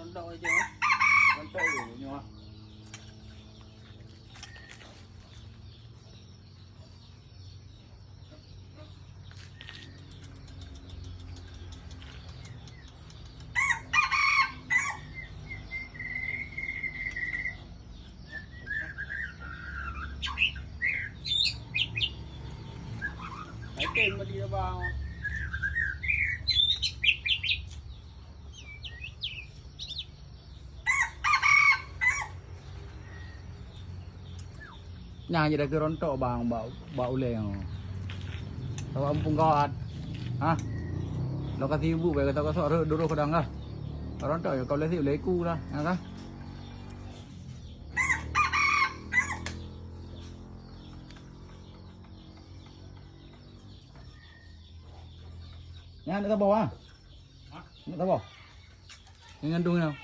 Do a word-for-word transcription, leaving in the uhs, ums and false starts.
Rontok aja. Rontok aja nyoe. Hai, tem tadi abang. Nyan jih dah keu rontok bang, bak, bak ulèe nyoe. Awak muphom gawat. Hah? Lokasi ibu bae gata gosok rhot duroh kadang kah? Rontok nyoe ka ulèe sit ulèe iku lah, nyan kah? Nyan dekat bawah. Hah? Dekat bawah. Nyan ngandung nyoe.